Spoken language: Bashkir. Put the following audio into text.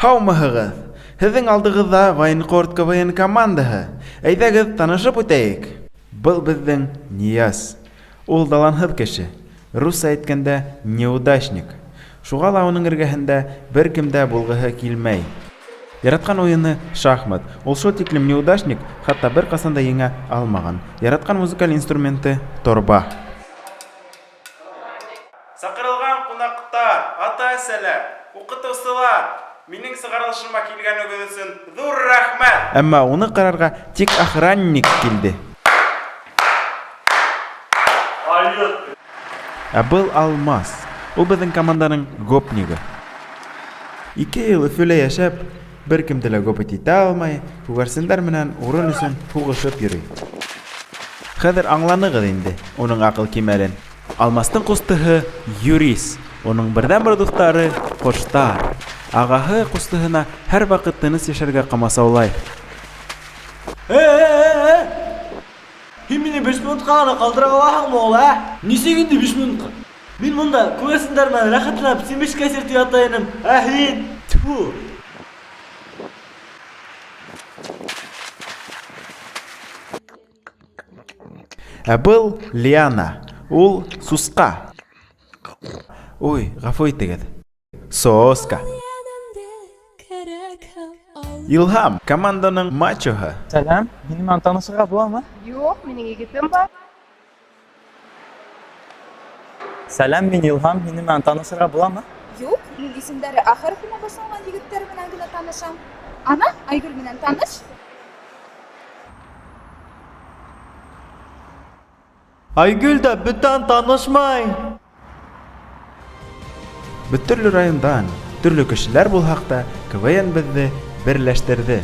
Һаумыһығыҙ! Һеҙҙең алдығыҙҙа Военкорт КВН командаһы. Әйҙәгеҙ, танышып үтәйек. Был беҙҙең Нияз. Ул даланһыҙ кеше. Русса әйткәндә, неудачник. Шуға ла уның эргәһендә бер кем дә булғыһы килмәй. Яраткан уены, шахмат. Ул шул тиклем неудачник, хатта бер ҡасан да еңә алмаған. Яраткан музыкаль инструменты, торба. Саҡырылған ҡунаҡтар, ата-әсәләр, укытыусылар, минең сығарылышыма килгәнегеҙ өсөн ҙур рәхмәт! Әммә уны ҡарарға тик охранник килде. Ә был Алмаз. Ул беҙҙең команданың гопнигы. Ике йыл Өфөлә йәшәп, бер кемде лә гопать итә алмай, күгәрсендәр менән урын өсөн һуғышып йөрөй. Хәҙер аңланығыҙ инде уның аҡыл кимәлен. Алмастың ҡустыһы Юрис, уның берҙән-бер дуҫтары, ҡоштар. Ағаһы ҡустыһына һәр ваҡыт тыныс йәшәргә ҡамасаулай. Э-э-э-э! Һин мине биш минутҡа ғына ҡалдыра алаһыңмы ул, ә? Нисек инде биш минутҡа? Мин монда күгәрсендәр менән рәхәтләнеп семечкә сиртеп ята инем, ә һин? Тьфу! Ә был Лиана, ул сусҡа. Уй, ғәфү итегеҙ. Соска. Илһам, команданың мачоһы. Сәләм, минең менән танышырға буламы? Юҡ, минең егетем бар. Сәләм, мин Илһам, һинең менән танышырға буламы? Юҡ, мин исемдәре А хәрефенә башланған егеттәр менән генә танышам. Ана, Айгөл менән таныш. Айгөл дә бүтән танышмай. Без төрле райондан, төрле кешеләр булһак та, КВН беҙҙе берләштерҙе.